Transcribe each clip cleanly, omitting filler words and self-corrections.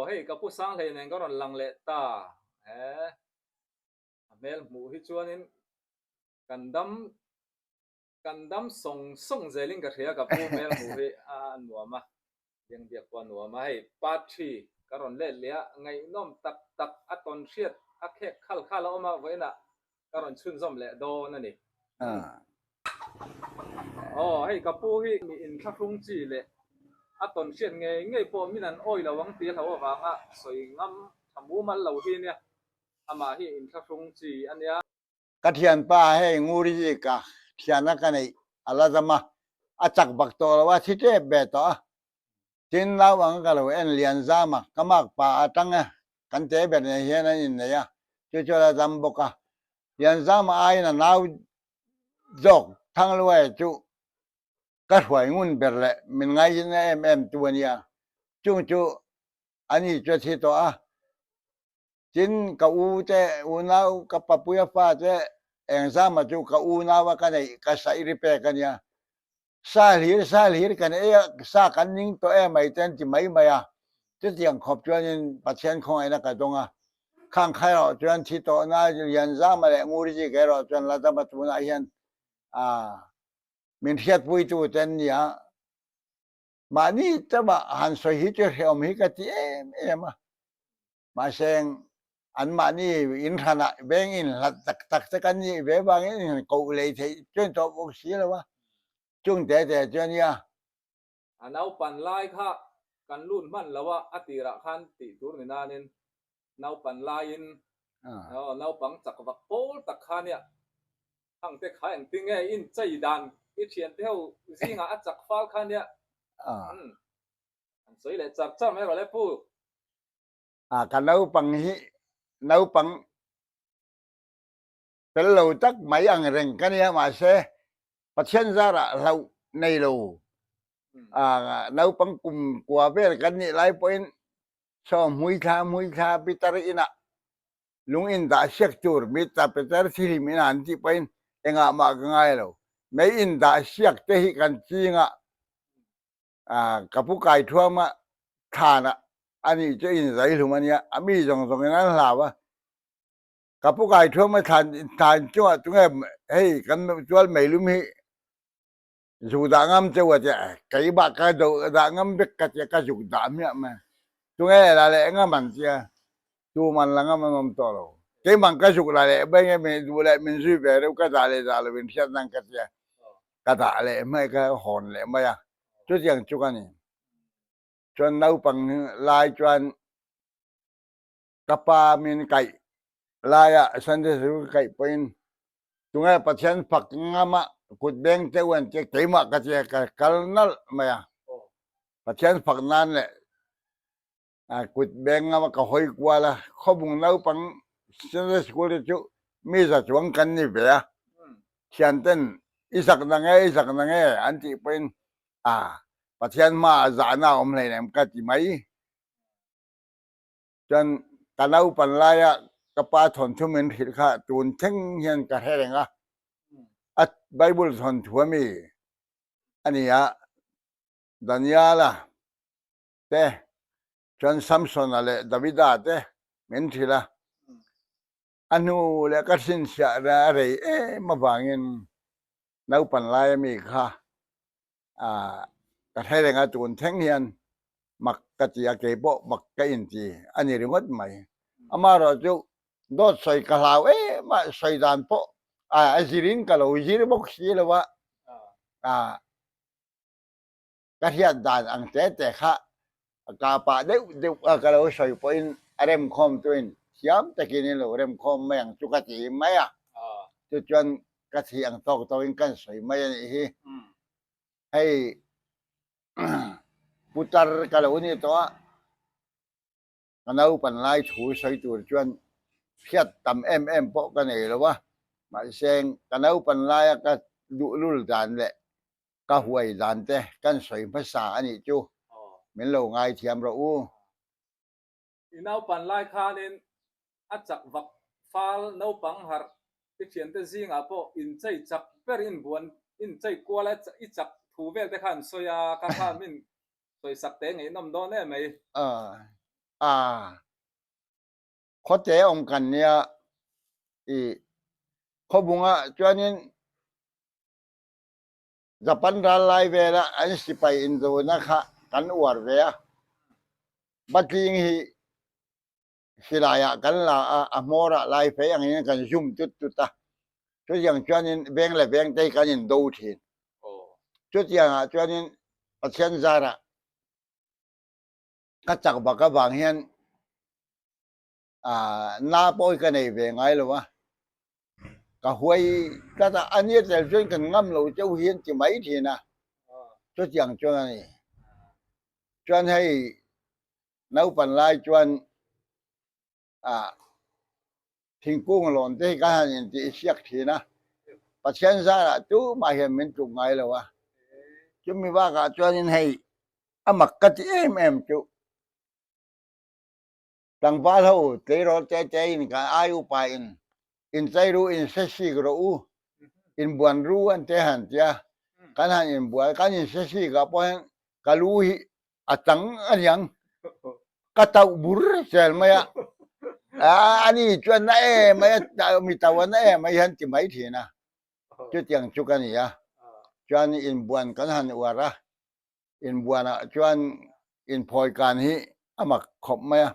hei ka pu Sanghlei nen ka rawn lang leh ta he a hmel hmuh hi chuanin kan dam kan dam sawng sawng zelin ka hria ka pu hmel hmuh hi a nuam a Biangbiak pawh a nuam a hei part thi ka rawn let leh a ngaihnawm tak tak a tawn hriat a khek khal khal a awm a vawiinah ka rawn chhunzawm leh dawn a ni. Aw hei ka pu hi mi inthlahrung chi leh a tawn hriat ngei ngei pawh min an awi lo ang tih a hlo avanga sawi ngam tha mumal lo hi nia amah hi inthlahrung chi a nia. Ka thianpa hei Nguri hi ka thiana ka neih a la zam a, a chak bak tawh lo a, thi tep ve tawh a. Tin, nau ang ka lo en lian zam a, ka makpa atang e, kan te ber nen hian an innei a, chu chu a la zam bawk a. Lian zam aiin a nau zawk Thangluaia chu ka hruai ngun ber leh min ngaihna em em tu a nia, chung chu ani chu a thi tawh a. Tin, ka u te, unau, ka papuia fa te, engzama chu ka unaua ka neih ka saih ri pek a nia. Sa hlir, sa hlir kan ei a, sa kan ning tawh em mai te an ti mai mai a. Chutiang khawp chuanin Pathian khawngaihna ka dawng a. Khang kha erawh chuan thi tawhna Lianzama leh Ngurji ka erawh chuan la dam a tunah hian min hriatpuitu te an ni a. Mahni chauha han sawi hi chu hrehawm hi ka ti em em a. Mahse, anmahni inhranah veng inhlat tak tak te kan nih ve vangin inhan koh lei theih chuan tawh bawk si lo a, chung te te chu a nia. A naupan lai kha kan lut hman lo a, a tirah khan tih tur ni nanin naupan laiin naupang chak vak pawl tak kha nia hang te kha engtin nge inchei dan i thiante ho zingah a chak fal kha nia an sawi leh char char mai rawh le pu. A ka naupang hi naupang fel lo tak mai ang reng ka nia mahse Pathian zarah hlauh nei lo a naupang kum kua vel kan nih lai pawhin saw hmui thla hmui thla pitar inah lung in dah siak tur mita pitar thihlim inah an tih pawhin engah mah ka ngai lo mei in dah siak te hi kan ching a ka pu kai thuam a thlan ah ani chu in zai hlum ania a mi zawng zawng in an hlau a ka pu kai thuam a thlan thlan chungah tunge hei kan chual meilum hi zu dah ngam cheu a tia keimah ka do dah ngam vek ka tia ka zuk dah hmiah mai tunge la leh ngam an tia tuman la ngam an awm tawh lo keimah ka zuk la leh mai nge min duh leh min zui ve reuh ka dah leh dah lo in hriat nan ka tia ka dah leh mai ka hawn leh mai a chutiang chu ka ni chuan naupang lai chuan ka pa min kaih laia Sunday school ka kaih pawhin tunge Pathian fak ngama kut beng teuh an tia keimah ka tia ka kal nalh mai a Pathian fak nan leh a kut beng ngama ka hawi kual a khawbung naupang Sunday school te chu mi za chuang kan ni ve a thian ten i zak na nge i zak na nge an tih pawhin a Pathian hmaah zahna a awm hleinem ka ti mai chuan ka naupan laia ka pa thawnthu min hrilh kha tun thleng hian ka hre reng a a Bible thawnthu ami a ni a Daniala te chuan Samsona leh Davida te min hrilh a, a hnu leh ka hrinchhiah a rei em avangin naupan lai ami kha ka hre reng a, tun thleng hian mak ka ti a, keipawh mak ka inti a ni ringawt mai. Amaherawh chu dawt sawi ka hlau em a, sawi dan pawh a zirin ka lo zir bawk si lo a, Ka hriat dan ang te te kha ka pah deuh deuh a ka lo sawi pawhin a remkhawm tuin thiam takin in lo remkhawm mai ang chu ka ti mai a, chu chuan ka thih ang tawk tawkin kan sawi mai a nih hi. Hei putar ka lo ni tawh a, ka naupan lai thu sawi tur chuan hriat tam em em pawh ka nei lo a, mahse ka naupan laia ka luhlul dan leh ka huai dan te kan sawi hmasa a nih chu min lo ngaithiam rawh u. I naupan lai khanin a chak vak fal naupang harh i thiante zingah pawh inchei chak ber inbuan inchei kual a i chak thu vel te kha an sawi a, ka kha min sawisak te ngaihnawm dawn em mai. A khawte awm kan nia i khawbunga chuanin Japan ral lai vela an sipai indona kha kan uar ve a, Batling hi silaiah kan la a, a hmawrah lai fei angin kan zum tut tut a, chutiang chuanin veng leh veng te hi kan indo thin. Chutiangah chuanin Pathian zarah ka chak bak avang hian na pawh hi ka nei ve ngai lo a, ka huai tlat a, a nia tel chuan kan ngam lo cheu hi an ti mai thin a, chutiang chuan a ni. Chuan hei naupan lai chuan ah thingkung lawn te hi kan han intih siak thin a, Pathian zarah tumah hian min tluk ngai lo a, chumi bakah chuanin hei a mak ka ti em em chu tlangval ho tleirawl te te in kan ai upa in inchei ru inse sik rawh u inbuan ru an te han tia kan han inbual kan inse sik ah pawh hian ka lu hi a chang a niang ka tauh bur zel mai a ani chuan na em mai a mi tauh a na em mai hian ti mai thin a chutiang chu ka ni a chuan inbuan kan han uar a inbuan ah chuan inphawi kan hi a mak khawp mai a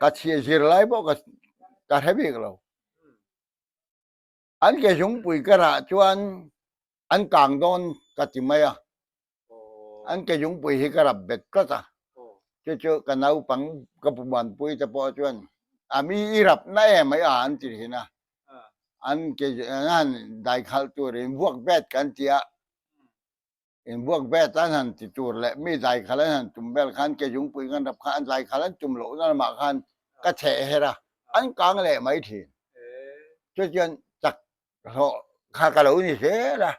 ka chhia zir lai pawh ka ka hre bik lo an ke zungpui ka rah chuan an kang dawn ka ti mai a. An ke zungpui hi ka rap bet tlat a, chu chu ka naupang ka pumanpui te pawh chuan a mi i rap na em mai a an ti thin a, an ke an han dai khalh tur in vuak bet kan ti a, in vuak bet an han ti tur leh mi dai khalh an han tum vel khan ke zungpui kan rap khan an dai khalh an tum loh na lamah khan ka chheh her a, an kang leh mai thin. Chu chuan chak hlawh kha ka lo ni zel a,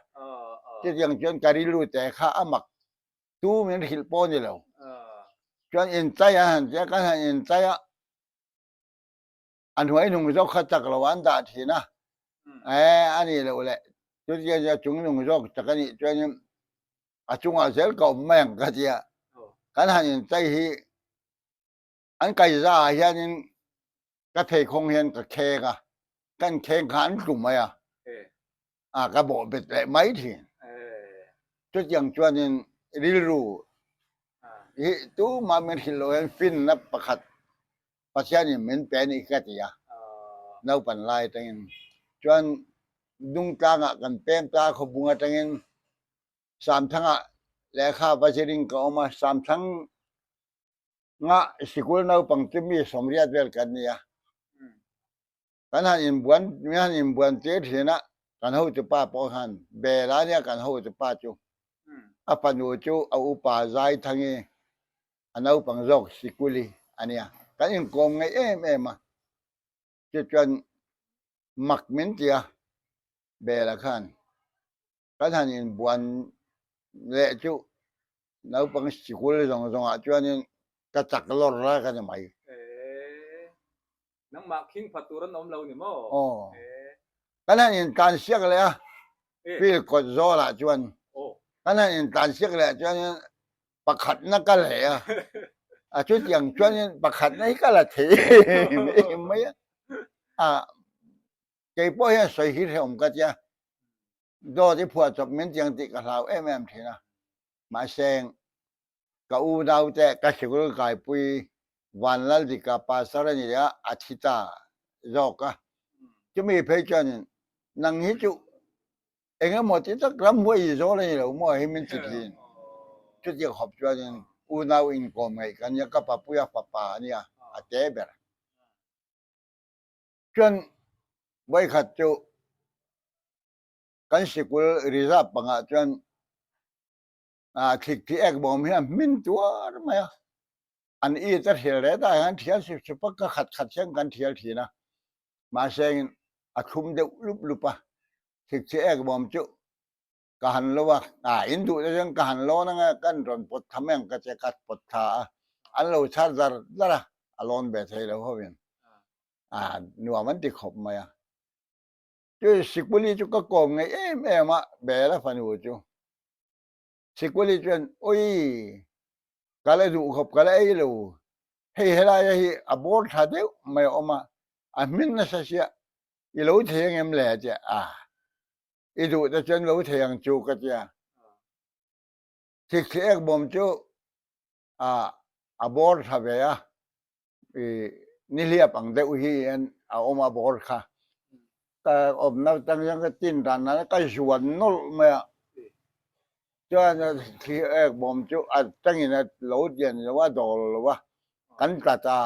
chutiang chuan ka rilru te kha a mak tu min hrilh pawh a ni lo. Chuan inchai an han tia, kan han inchai a, a hnuai nung zawk kha chak lo an dah thin a, e a nih loh leh chutiang chuan chung nung zawk chak a nih chuanin a chungah zel ka awm mai ang ka tia, kan han inchai hi An kaiza ah hianin ka pheikhawng hian ka kheng a, kan kheng kha an tlu mai a, a ka bawh bet leh mai thin. Chutiang chuanin rilru hi tumah min hrilh loh hian finna pakhat Pathianin min pe a nih hi ka ti a, naupan lai atangin. Chuan Dungtlangah kan peng ta a khawbung atangin Samthangah lehkha va zirin ka awm a, Samthang Nga sikul naupang chu mi sawmriat vel kan ni a, kan han inbuan mi han inbuan tir thin a, kan hotu pa pawh khan bel a nia kan hotu pa chu a fanu chu a upa Zaithangi a naupang zawk sikuli a nia, kan inkawm ngaih em em a, chu chuan mak min ti a bel a khan. Kan han inbuan leh chu naupang sikul zawng zawngah chuanin ka chak lawr la ka ni mai. Ee, nangmah khing phat tur an awm lo ni maw? Aw. Kan han intlan siak leh a, field kawt zawlah chuan kan han intlan siak leh chuanin pakhatna ka leh a, a chutiang chuanin pakhatna hi ka la thei em mai a, a kei pawh hian sawi hi hrehawm ka tia. Dawt i phuah chawp min tiang tih ka hlau em em thin a, mahse ka u naute ka sikul kaipui Vanlaldika pastor a ni a, a thi ta zawk a. Chumi phei chuanin nang hi chu eng emaw ti tak ramhuai i zawl a ni lo maw hi min ti thin. Chutiang khawp chuanin unau inkawm ngaih ka nia, ka papuia fapa a nia, a te ber. Chuan vawikhat chu kan sikul reserve pangah chuan thlik thi ek bawm hi a hmin tuar mai a, an it a thial reh tah hian thial sip sip a, ka khat khat hian kan thial thin a, mahse a thlum deuh lup lup a, thlik thi ek bawm chu ka han lo a, ah in duh te chuan ka han lawn anga kan rawn pawt tha mai ang ka che ka pawt tha a, an lo chhar zar zar a, a lawn ve thei lo ho in, ah nuam an ti khawp mai a. Chu Sikuli chu ka kawm ngei em em a, Bela fanu chu. Sikuli chuan, Ui, ka la duh khawp ka la ei lo. Hei helaia hi a bawr tha deuh mai a awm a, a hmin nasa sia, i lo thei angem le a tia, a i duh te chuan lo thei ang chu ka tia. Thikthli ek bawm chu a a bawr tha ve a, i nihliap ang deuh hi hian a awm a bawr kha. Ka awmna atang hian ka tin dan a ka zuan nawlh mai a, chuan thli ek bawm chu a tangin a lo tian lo a dawl lo a, kan tla ta.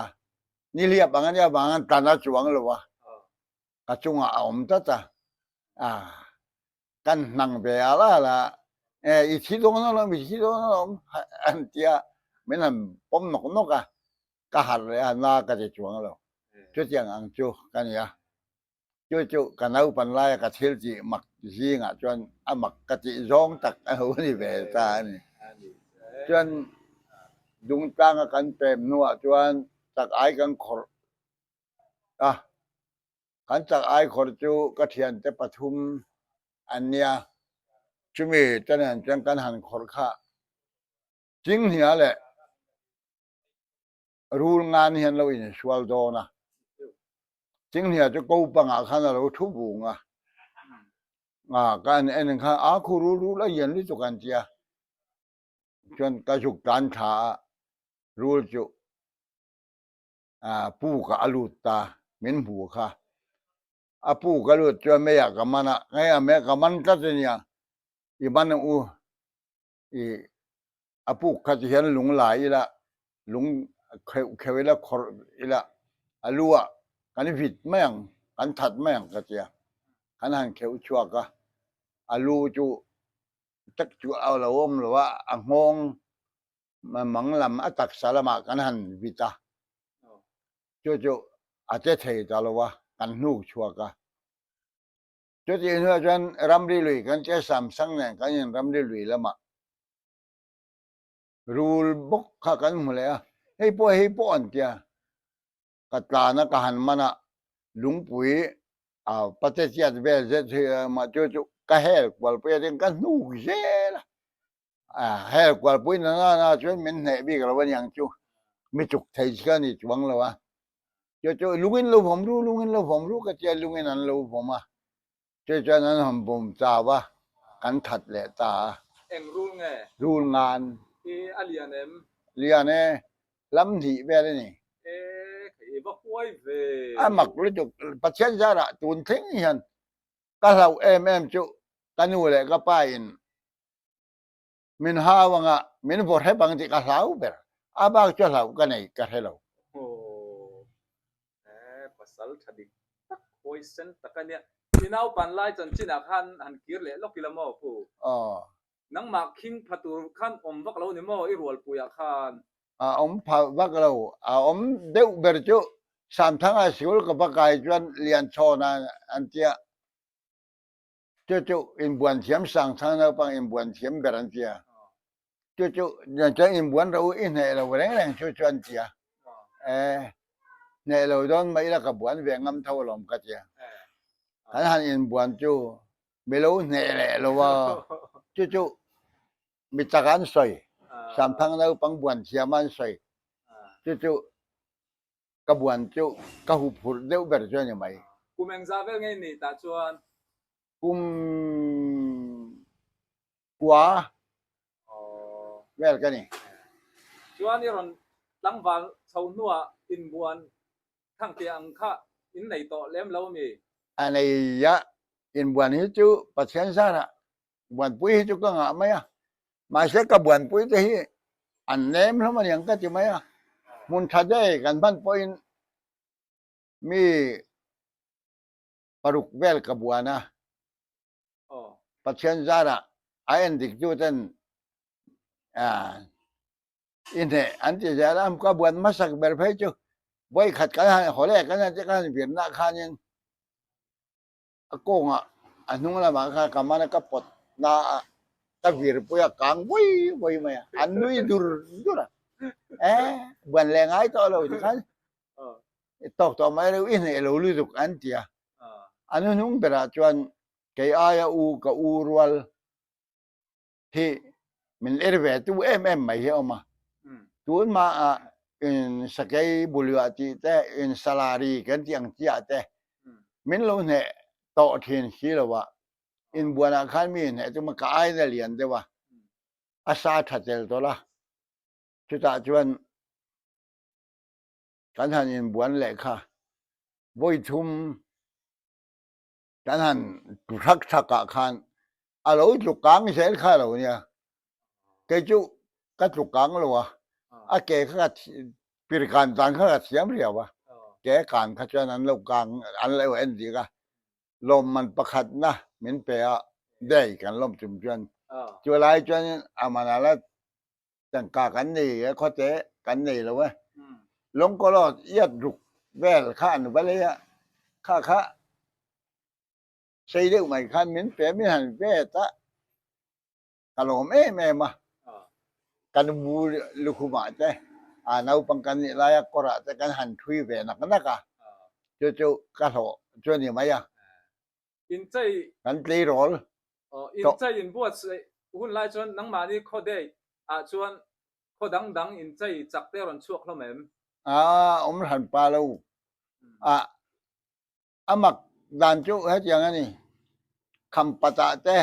Nihliap ang a nia vang a tlan a chuang lo a, ka chungah a awm tlat a, a kan hnang ve a la la e i thi dawn alawm i thi dawn alawm an tia min han pawm nawk nawk a, ka harh leh a na ka ti chuang lo chutiang ang chu ka ni a, chu chu ka naupan laia ka thil tih mak zingah chuan a mak ka tih zawng tak a lo ni ve ta a ni. Chuan Dungtlanga kan pem hnuah chuan chak ai kan khawrh a, kan chak ai khawrh chu ka thiante pathum an nia, chumi te nen chuan kan han khawrh kha Chinghnia leh rul ngan hian lo insual dawn a, Chinghnia chu ko pangah khan a lo thu vung a, a ka en en khan a khu rul rul a lian lutuk an tia, chuan ka zuk tan thla a, rul chu a puk ah a lut ta, min hmu kha, a puk a lut chuan meiah ka man a, meiah ka man tlat a nia, i man ang u. I a puk kha ti hian lung la ila, lung kheuh kheuh ila khawrh ila a lu ah kan vit mai ang, kan that mai ang ka tia. Kan han kheuh chhuak a, a lu chu tak chu a lo awm lo a, a nghawng mang lam a taksa lamah kan han vit a, chu chu a che thei ta lo a, kan hnuk chhuak a. Chutih hnuah chuan ramri lui kan che Samsung nen kan in ramri lui lamah rul bawk kha kan hmu leh a, hei pawh hei pawh an tia, ka tlan a ka han man a, lungpui a pate chiat vel zet hi mah chu chu ka hel kualpui a tin ka hnuk zel a, a hel kualpui na na na chuan min hneh bik lo aniang chu, mi chuk thei chi kha a ni chuang lo a. Chu chu lungin lo vawm ru, lungin lo vawm ru ka tia lungin an lo vawm a. Chu chuan an han vawm chau a, kan that leh ta a. Eng rul nge? Rul ngan. I a lian em? Lian e, lam hnih vel a ni. E, kha i va huai ve. A mak lutuk, Pathian zarah tun thleng hian ka hlauh em em chu ka nu leh ka pa in Min hau anga min vaw hrep ang tih ka hlau ber. A bak chu hlauh ka nei ka hre lo. Aw eh pasal tha dik tak huaisen tak a nia. I naupan lai chanchinah khan han kir leh lawk ila maw pu? Aw. Nangmah khing pha tur khan awm vak lo ni maw i rualpuiah khan? A awm pha vak lo. A awm deuh ber chu Samthanga sikul ka va kai chuan Lianchhawna an tia. Chu chu inbuan thiam sang chang naupang inbuan thiam ber an tia. Chu chu chuan inbuan ro i hneh lo reng reng chu chu an tia. E hneh lo dawn mai ila ka buan ve ngam tho alawm ka tia. Kan han inbuan chu mi lo hneh leh lo a. Chu chu mi chak an sawi. Samthang naupang buan thiam an sawi. Chu chu ka buan chu ka hup hurh deuh ber chu a ni mai. Kum engzah vel ngei nih tah chuan? Kum kua vel ka ni. Chuan i rawn tlangval chho hnuah inbuan thangte ang kha in nei tawh lem lo mi? A nei a, inbuan hi chu Pathian zarah Buanpui hi chu ka ngah mai a, mahse ka buanpui te hi an nem hlawm a niang ka ti mai a, hmun tha daih kan hman pawhin mi paruk vel ka buan a, Pathian zarah a en dik tu ten i hneh an ti zel a, ka buan hmasak ber phei chu vawikhat kan han haw leh kan han ti kan han virna khanin A kawngah a hnung lamah khan ka man a ka pawt na a, ka vir pui a kang vawi vawi mai a, an nui dur dur a, e buan leh ngai tawh lo ti khan i tawk tawh mai reuh i hneh lo lutuk an ti a, a hnuhnung berah chuan kei aia u ka u rual hi min er ve tu em em mai hi a awm a, tun hmaah. In sakei buluah tih te, in salari kan tih ang chiah te min lo hneh tawh thin si lo a. Inbuanah khan mi hneh chu ka aina lian deuh a, a sa tha tel tawlh a. Chutah chuan kan han inbuan leh kha vawi thum kan han tlu thak thak ah khan a lo tlu kang zel kha a lo nia. Kei chu ka tlu kang lo a, a ke kha ka pir kan dan kha ka thiam riau a, ke kan kha chuan an lo kang an lo en dik a, lawmman pakhat na min pe a, day kan lawm tum chuan chu lai chuan a man a la tangka kan nei e khawte kan nei lo e. Lawngkawlawt iat ruk vel kha an va lei a, kha kha sei deuh mai khan min pe min han vet a, ka lawm em em a. Kan bu lukhumah te a naupang kan nih laia kawrah te kan han thui ve nak nak a, chu chu ka hlawh chu a ni mai a. Kan tleirawl Inchei inbuatsaih hun lai chuan nangmahni khaw date ah chuan khaw dang dang inchei chak te a rawn chhuak hlawm em? A awm hran pa lo. A a mak dan chu hetiang a ni. Khampat ah te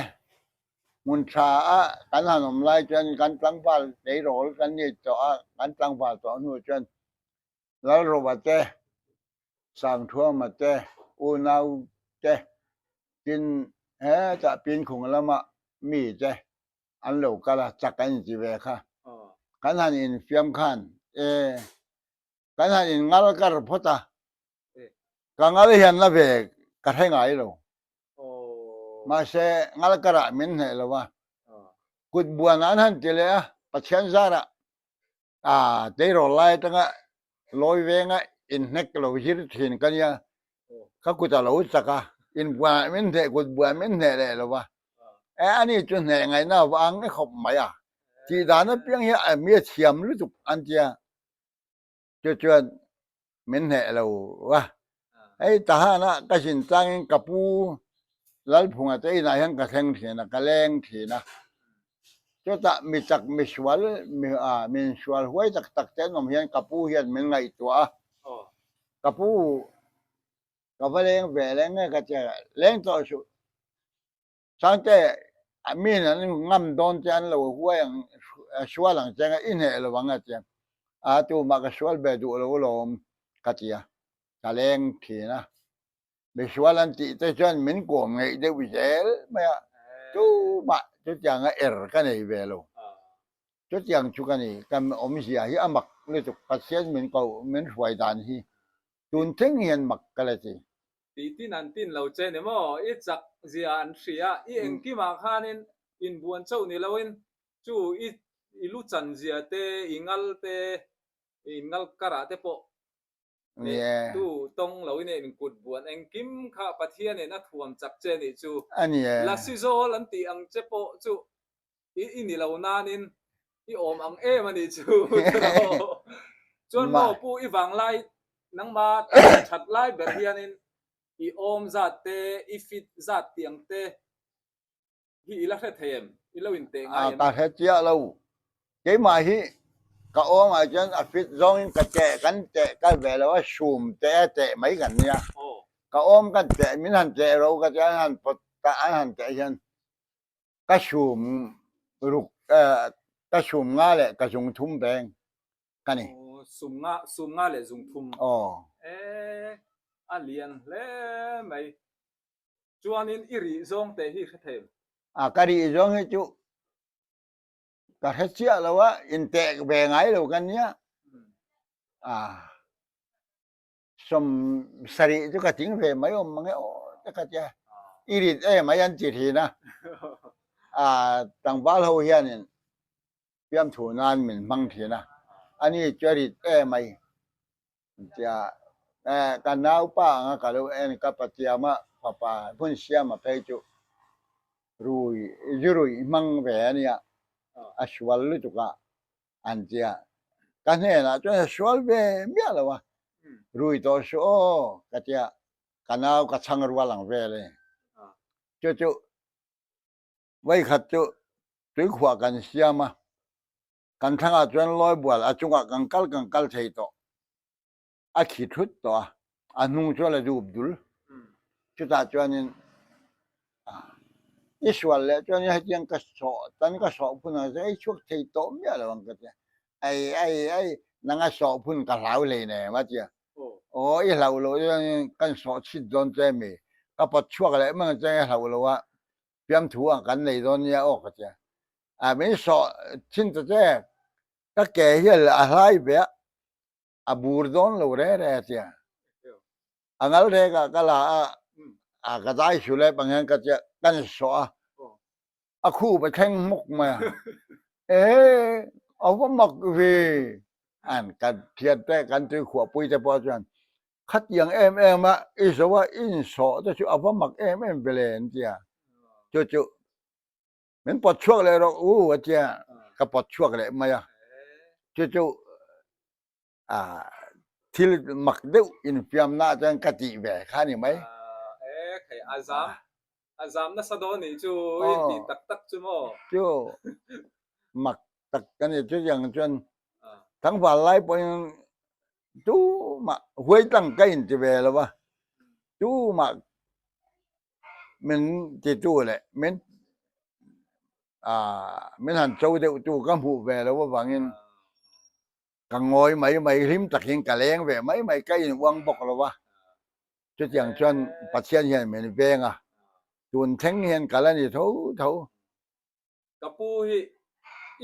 hmun tha a kan han awm lai chuan kan tlangval tleirawl kan ni tawh a, kan tlangval tawh hnu chuan Lalroba te, Sangthuama te, unau te, tin hetah Pinkhung lama mi te an lo kal a, chak an inti ve kha. Kan han infiam khan e, kan han in ngal kar phawt a, ka ngal hian la ve ka hre ngai lo. Mahse ngal karah min hneh lo a, kut buan an han ti leh a, Pathian zarah A tleirawl lai atanga lawi venga inhnek lo zir thin ka nia, ka kut a lo chak a, inbuan min hneh kut buan min hneh leh lo va, e ani chu hneh ngaihna a va ang e khawp mai a, tih dan apiang hi a mi a thiam lutuk an tia, chu chuan min hneh lo va. Hei Tahana ka zin tlangin ka pu Lalphunga te inah hian ka thleng thin a, ka leng thin a. Chutah mi chak mi sual mi ah min sual huai tak tak te an awm hian ka pu hian min ngaihtuah a. Ka pu ka va leng ve leng nge ka tia, leng tawh suh. Sangte min an ngam dawn che an lo huai ang sual ang che nga i hneh lo ang a tia. A tumah ka sual ve duh lo lawm ka tia. Ka leng thin a. Misual an tih te chuan min kawm ngeih deuh zel mai a, tumah chutianga er ka nei ve lo. Chutiang chu ka ni, kan awmzia hi a mak lutuk, Pathian min ko min hruai dan hi tun thleng hian mak ka la ti. Tih tin an tin lo che ni maw? I chak zia an hria, i engkimah khanin inbuan chauh ni loin chu i i lu chan zia te, i ngal te, i inngal karah te pawh Nih tu tawng lo in in kut buan engkim kha Pathian in a thuam chak che nih chu. Lasi zawl an tih ang che pawh chu i i ni lo nan in i awm ang em a nih chu Chuan maw pu i vanglai nangma that lai ber hian in i awm zat te i fit zat tih ang te Hi i la hre thei em? I lo inteh ngai em? Ka hre chiah lo. Keimah hi ka awm ah chuan a fit zawngin ka teh kan teh kal ve lo a, sum teh a teh mai kan nia. Ka awm kan teh, min han teh ro ka tia an han pawt ta an han teh hian ka sum ruk ka sum nga leh ka zung thum veng ka ni. Sum nga, sum nga leh zung thum. Aw. E, a lian hle mai. Chuanin i rih zawng teh hi hre thei em? A, ka rih zawng hi chu ka hre chiah lo a, inteh ve ngai lo ka nia. A, 70 chu ka ting ve mai awm mang e aw te ka tia. I rit em mai an ti thin a. A, tlangval ho hianin fiamthu nan min hmang thin a, ani chu a rit em mai. Tia ka naupa anga ka lo en ka patiama fapa hmun siama phei chu rui zu ruih hmang ve a nia a sual lutuk a an tia ka hnenah chuan a sual ve miah lo a rui tawh suh aw ka tia ka nau ka chhang rual ang vel e chu chu vawikhat chu tuikhuah kan siam a. Kan thlangah chuan lawibual a chungah kan kal kan kal thei tawh. A khi thut tawh a, a hnung chu a la dup dul. Chutah chuanin i sual leh chuan hetiang ka sawh tan ka sawh phun ang ei chhuak thei tawh miah lo ang ka ti a. Ei ei ei nanga sawh phun ka hlau hlei nem a ti a. Aw i hlauh loh chuanin kan sawh chhit dawn che mi ka pawt chhuak leh mai ang che i hlauh loh a piamthu ah kan nei dawn nia aw ka ti a. A min sawh thin ta che ka ke hi a hlai ve a a bur dawn lo re re a ti a. A ngal rek ah ka la a, a ka dai su lep ang hian ka tia kan sawh a, a khup a thleng hmuk mai a, ee a va mak ve an kan thian te kan tui khuah pui te pawh chuan khatiang em em a i zo a i insawh te chu a va mak em em ve le an ti a, chu chu min pawt chhuak leh rawh u a tia ka pawt chhuak leh mai a, chu chu thil mak deuh infiamna ah chuan ka tih ve kha a ni mai. E khai a zam a zam nasa dawn nih chu i tih tak tak chu maw? Chu mak tak ka ni chutiang chuan tlangval lai pawhin tumah huai tlang ka inti ve lo va, tumah min titu leh min min han cho deuh tu ka hmuh ve lo avangin Ka ngawi mai mai hlim takin ka leng ve mai mai ka in uang bawk lo a, chutiang chuan Pathian hian min veng a, tun thleng hian ka la ni tho tho. Ka pu hi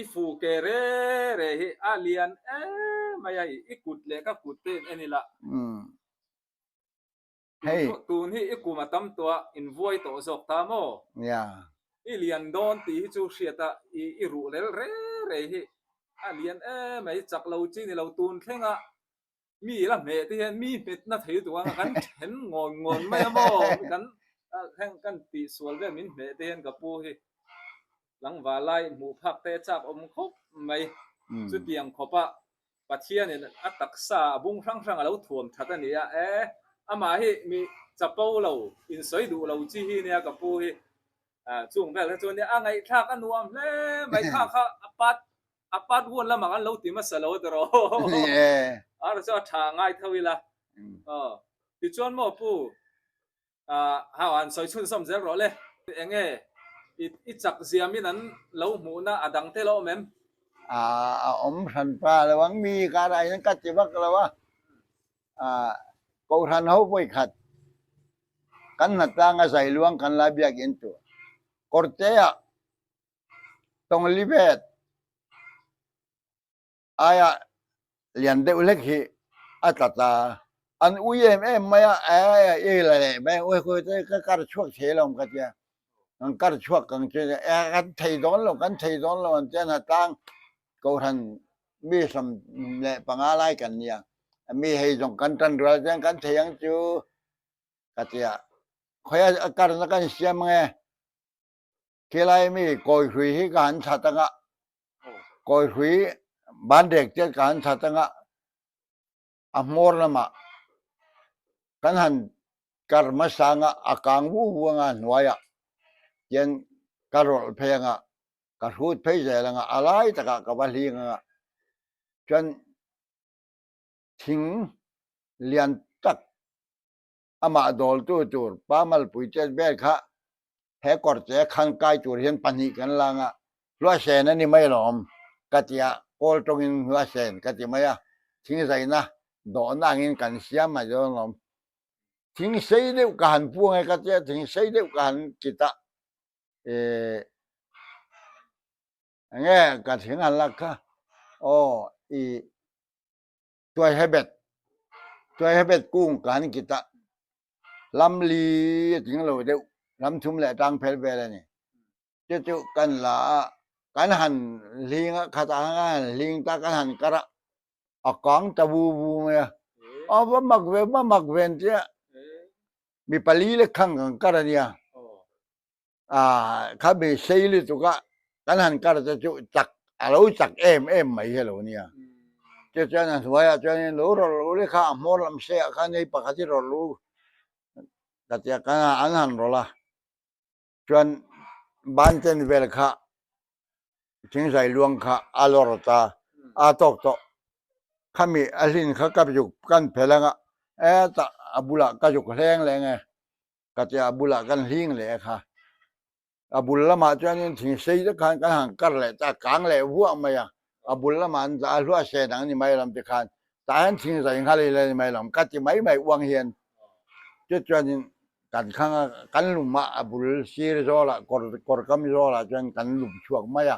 i fu ke re re hi a lian em mai a, i kut leh ka kut te in en ila. Hei. Tun hi i kum a tam tawh a, in vuai tawh zawk ta maw? Nia. I lian dawn tih hi chu hriat a, i i ruh rel re re hi a lian em mai, chak lo chi ni lo tun thleng a, mi la hmeh te hian mi hmetna thei duh ang a, kan then ngawn ngawn mai a maw? Kan heng kan tih sual vel min hmeh te hian ka pu hi tlangval lai hmuh phak te chak awm khawp mai, chutiang khawp a Pathianin a taksa a bung hrang hrang a lo thuam that a ni a, e, amah hi mi chapo lo, insawi duh lo chi hi nia ka pu hi, chung vel kha chuan nia a ngaihthlak a nuam hle mai, kha kha a part a part one lamah kan lo ti hmasa lo tawh rawh, a chu a tha ngai tho ila, aw tichuan maw pu. Hau an sawi chhunzawm zel rawh le. Enge i chak ziamin an lo hmuhna a dang tel a awm em? A awm hran pa lo ang mi karah hian ka ti vak lo a. Kohhran ho vawikhat kan hnatlanga zai luang kan la biakinn tur kawrteah tawngli vet aia lian deuh hlek hi a tla ta an ui em em mai a e i la leh mai ui khawi te ka kar chhuak thei lo ka tia kan kar chhuak kang chu e kan thei dawn lo kan thei dawn lo an tia na tlang kohhran mi sawm leh panga lai kan nia mi hei zawng kan tan rual chuan kan thei ang chu ka tia khawi a karna kan siam ange Khilai mi kawihrui hi ka han chhat anga, kawihrui banrek te ka han chhat anga, a hmawr lamah kan han kar hmasa anga, a kang vu vu anga hnuaiah hian ka rawlh phei anga, ka hrut phei zel anga, a lai takah ka va hling anga, chuan thing lian tak Amah dawltu tur Pa Malpui chet vel kha he kawrte khan kai tur hian pahnih kan lang a, Hluasen a ni mai alawm ka ti a, kawl tawngin Hluasen ka ti mai a, thingzaina dawhna angin kan siam mai dawn alawm. Thing sei deuh ka han pu ange ka ti a, thing sei deuh ka han kit a, eh enge ka thing han lak kha aw i Tuaihebet, Tuaihebet kung ka han kit a, lam li a tling lo deuh, lam thum leh tang phel vel a ni. Chu chu kan la a, kan han hling a, khatah khan kan han hling ta, kan han kar a, a kang ta vu vu mai a, a va mak ve, va mak ve an tia, mi pali lek khang kan kar a nia. Kha mi sei lutuk a kan han kar te chu chak a lo chak em em mai hi a lo nia. Chu chuan a hnuaiah chuanin lo rawlh lo le kha a hmawr lam seiah khan hei pakhat hi rawlh lo ka tia kan an han rawlh a chuan ban chen vel kha. Thingzai luang kha a lawr ta a tawk tawh. Khami a hlin kha ka zuk kan phelh anga hetah a bulah ka zuk hleng leh nge ka tia a bulah kan hling leh kha. A bul lamah chuanin thing sei tak khan kan han kar leh ta a kang leh vuah mai a, a bul lamah an dah a hluah sen ang ni mai lam te khan tah hian thing zai nghal ila ni mai lam ka ti mai mai uang hian chu chuanin kan khang a kan lum a a bul sir zawlah kawr kawr kam zawlah chuan kan lum chhuak mai a.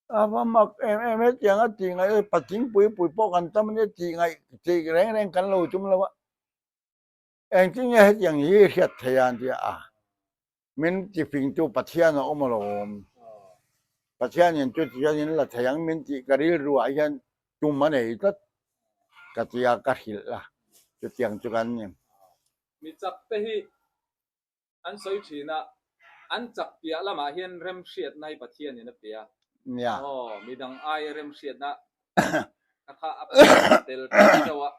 A va mak em em hetiang a tih ngaih patling pui pui pawh kan tam ania tih ngaih tih reng reng kan lo tum lo a. Engtin nge hetiang hi hriat theih a an ti a, min tifingtu Pathian a awm alawm. Pathianin chutichuan in la thei ang min tih ka rilru ah hian tum a nei tlat ka ti a, ka hrilh a, chutiang chu kan ni. Mi chak te hi An sawi thin a, an chak piah lamah hian remhriatna hi Pathianin a pe a. Nia. Aw, midang aia remhriatna kha kha a pe tel tlat deuh a,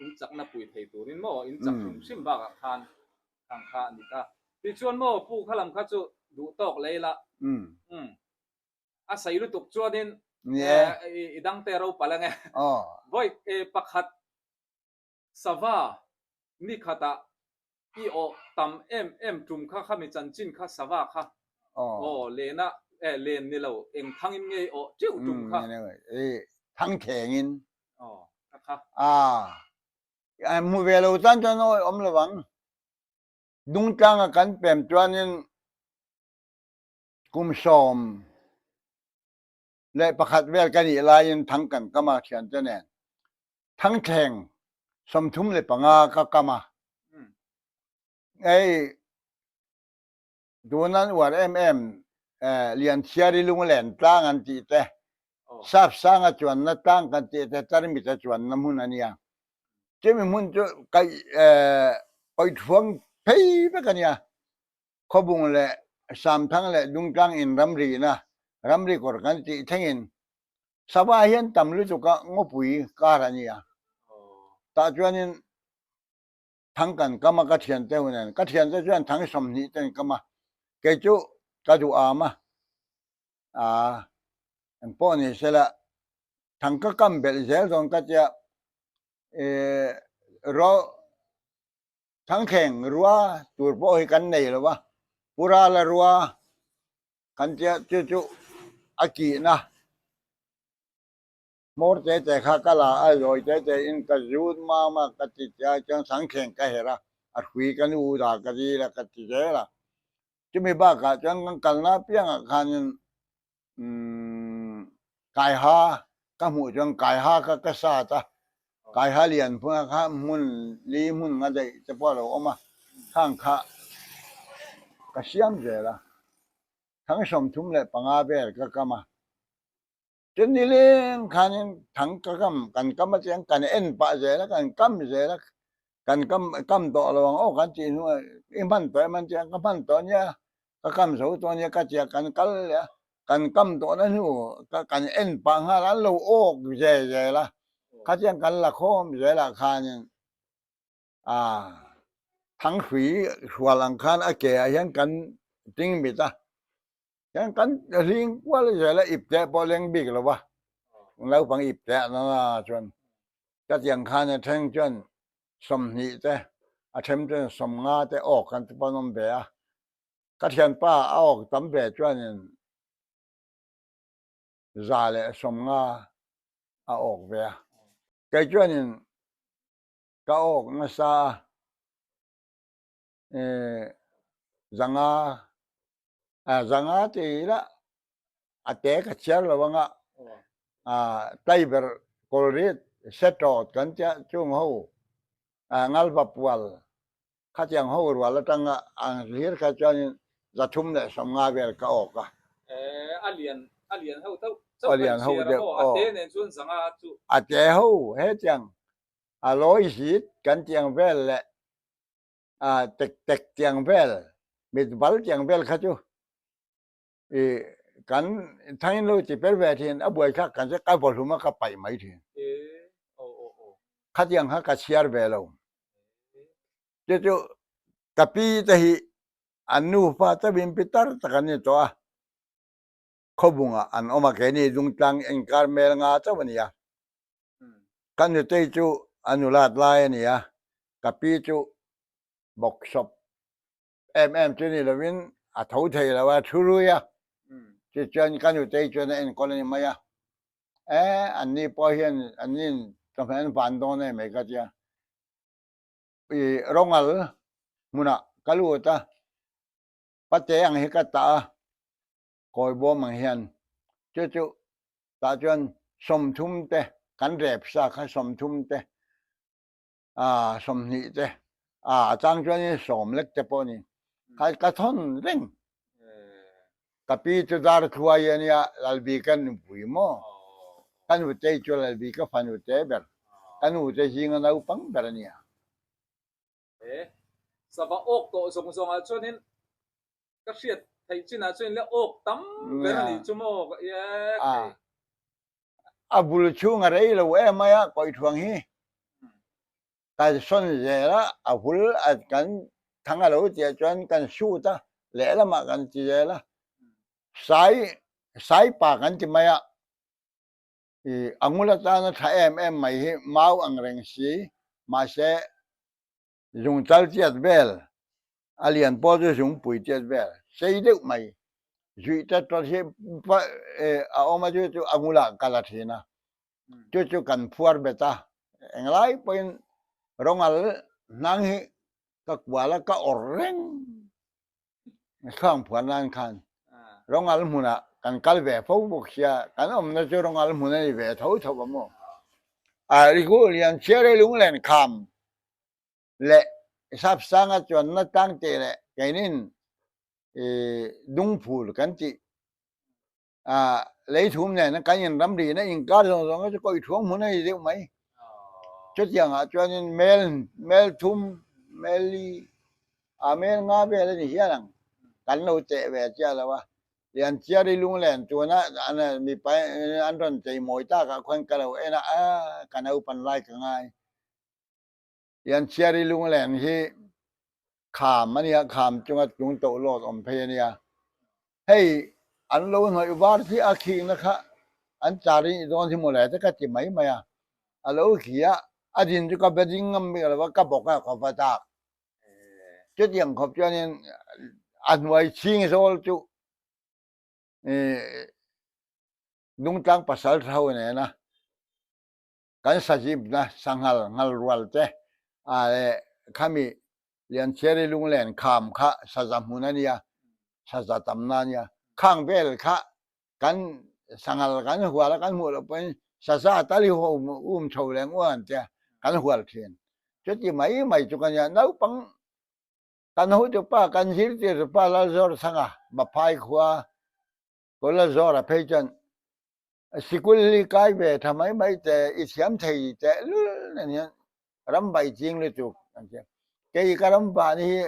in chakna pui thei turin maw, in chak hrim hrim bakah khan khang kha a ni ta. Tichuan maw, pu kha lam kha chu duh tawk lei la. Umm. A sei lutuk chuanin i dangte ro palh ange. Vawi pakhat Sava, ni khatah i awh tam em em tum kha kha mi chanchin kha sava kha aw lena eh len ni lo eng thangin nge i awh teuh tum kha. I thang thlengin. Aw kha kha. A hmu ve lo tan chuan awi awm lo ang. Dungtlanga kan pem chuanin kum 11 vel ka nih laiin thang kan kam a thiante nen. Thangthleng 35 ka kam a. Hei tun an uar em em Lianchhiari lunglen tlang an tih te, Sapsanga chuanna tlang kan tih te, Tarmita chuanna hmun a nia. Chumi hmun chu kaih Pawithuang phei vek a nia. Khawbung leh Samthang leh Dungtlang in ramrina, ramri kawr kan tih thlengin Sava hian tam lutuk a ngawpui kar a nia. Tah chuanin thang kan kam a ka thiante hu nen, ka thiante chuan thang 20 ten kam a, kei chu ka duh am a, aa engpawh ni sela thang ka kam belh zel dawn ka tia eh ro thangthleng rua tur pawh hi kan nei lo va, Purala rua Kan tia chu chu a kihna hmawr te te kha ka la a, zawi te te in ka zut mam a, ka ti tia chuan sangthleng ka herh a, a hrui ka nu dah ka dil a ka ti zel a. Chumi bakah chuan kan kalna apiangah khanin umm kaiha ka hmuh chuan kaiha kha ka sat a, kaiha lian phunga kha hmun li hmun nga daih te pawh a lo awm a, khang kha ka siam zel a. Thang 35 vel ka kam a, chun nileng khanin thang ka kam kan kam a chiang kan en pah zel a, kan kam zel a, kan kam kam tawh lo ang aw kan tih hnuah i hman tawh em an ti a, ka hman tawh nia, ka kam zo tawh nia ka tia kan kal leh a, kan kam tawhna hnu ka kan en pah nghal a, an lo awk zel zel a, khatiang kan la khawm zelah khanin A thanghrui hrual ang khan a ke ah hian kan ting mit a, hian kan hling kual zel a ip teh pawh leng bik lo va, naupang ip teh a nana chuan ka tiang khan a then chuan 20 te a then chuan 50 te awk an ti pawn awm ve a, ka thianpa a awk tam ve chuanin 150 a awk ve a, kei chuanin Ka awk nasa a, eh 500, ah 500 ti ila a te ka chhiar lo anga, ah Taiber kawlrit setawt kan tia chung ho ah ngalva pual khatiang ho rual atanga ang hlir kha chuanin 350 vel ka awk a. Eh a lian a lian ho deuh chauh kan chhiar a maw a te nen chuan 500 chu. A te ho hetiang A lawi hit kan tiang vel leh a tek tek tiang vel, mitbal tiang vel kha chu i kan thangin lo ti per ve thin, a buaithlak kan che ka vawhlum a ka paih mai thin. Khatiang kha ka chhiar ve lo. Chu chu ka pi te hi an nufa chauhin pi tar tak an ni tawh a. Khawbungah an awm a, keini Dungtlang inkar mel nga chauh a ni a. Ka nutei chu a nulat lai a ni a, ka pi chu bawksawp em em chu ni lovin a tho thei lo a, thu rui a. Tichuan ka nutei chuan a enkawl a ni mai a, e anni pawh hian anni'n chawhmeh an van dawn em mai ka tia. I rawngal hmunah ka lut a, pate ang hi ka tah a, kawi bawm ang hian chu chu tah chuan 30 te kan rep sa kha 30 te ah 20 te ah a chang chuanin 10 lek te pawh a ni kha ka thawn reng ka pi chu dar thluai a nia Lalbi ka nupui maw ka nutei chu Lalbi ka fanute ber ka nute zinga naupang ber a nia. He sava awk tawh zawng zawngah chuanin ka hriat theih chinah chuan le awk tam ber a nih chu maw ka ia thei. A bul chhung a rei lo em mai a kawithuang hi kan sawn zel a, a hul a kan thang a lo tih ah chuan kan sut a, lehlamah kan ti zel a, sai saipa kan ti mai a, i a ngul atana tha em em mai hi mau ang reng si mahse zungchal chiat vel a lian pawh chu zungpui chiat vel sei deuh mai zuih tat tat hi a awm a chu chu a ngulah kal a thin a chu chu kan phuar bet a englai pawhin rawngal hnang hi ka kual a ka awrh reng. Khang phuan nan khan Rongal hmunah kan kal ve fo bawk sia, kan awmna chu Rongal hmun a ni ve tho tho a maw. A riku lian chhiar e lunglen kham leh Sapsanga chuanna tlang tih leh keinin i dungphul kan tih a leithum nena kan in ramri na inkar zawng zawng chu kawih thuang hmun a ni deuh mai. Chutiangah chuanin mel mel thum mel li a mel nga vel a ni hial ang kan lo teh ve chiah lo a. Lianchiari lunglen tuna an mipa an rawn chei mawi takah khuan ka lo en a, a ka naupan lai ka ngai. Lianchiari lungleng hi kham a nia, kham chunga tung toh lawt awm phei a nia. Hei an lo hnawih var khi a khikna kha an char in i dawn hi mawle te ka ti mai mai a. A lo khi a, a din chu ka be ding ngam bik lo va, ka bawk a ka va tak. Chutiang khawp chuanin a hnuai chhing zawl chu Dungtlang pasal tha ho nena kan sazipna sanghal nghal rual te a leh khami Lianchhiari lunglen kham kha saza hmun a nia, saza tamna a nia. Khang vel kha kan sanghal kan hual a kan hmuh loh pawhin saza tal hi um chho leh ngawt ang tia kan hual thin. Chuti mai mai chu ka nia naupang kan hotupa kan zirtirtupa Lalzawrthanga Maphai khua Kawlazawra phei chuan Sikul hi kai ve tha mai mai teh, i thiam thei teh lul nen hian ram vai ching lutuk an ti a. Kei ka ram van hi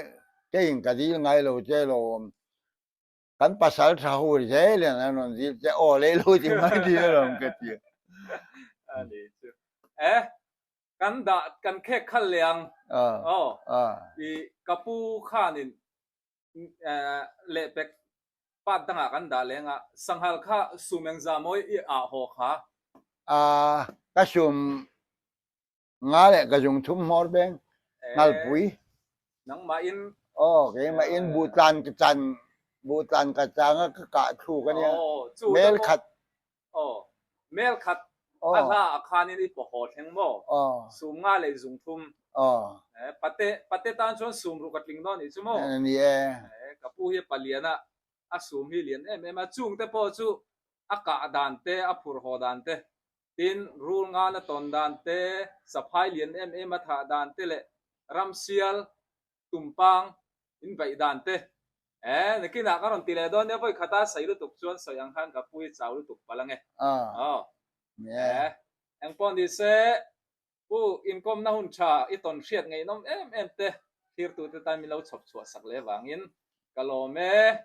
keiin ka dil ngai lo che lawm, kan pasal tha ho zel hian an rawn dil che, aw lei lo ti mai ti alawm ka ti a. A ni chu. E, kan dah, kan khek khal leh ang. Aw, i ka pu khanin lehpek part dangah kan dah leng a, sanghal kha sum engzah maw i ah haw kha? A, ka sum nga leh ka zung thum hmawr beng, ngalpui. Nangmah in? Aw, keimah in buhtlan ka chan, buhtlan ka chang a ka kah thluk a nia, mel khat. Aw, mel khat a hla ah khanin i pawh haw thleng maw? Sum nga leh zung thum. Pate, pate tan chuan sum ruk a tling dawn nih chu maw? Ni e. Ka pu hi a palian a, a sum hi lian em em a, chung te pawh chu a kah dan te, a phur haw dan te, tin rul ngan a tawn dan te, saphai lian em em a thah dan te leh ramsial tumpang in vaih dan te eh nakinah ka rawn ti leh dawn nia vawi khata sawi lutuk chuan sawi ang khan ka pu hi chau lutuk palh ange aw eh engpawh ni se pu inkawmna hun tha i tawn hriat ngaihnawm em em te thirtute tan min lo chhawp chhuah sak leh vangin ka lawm e.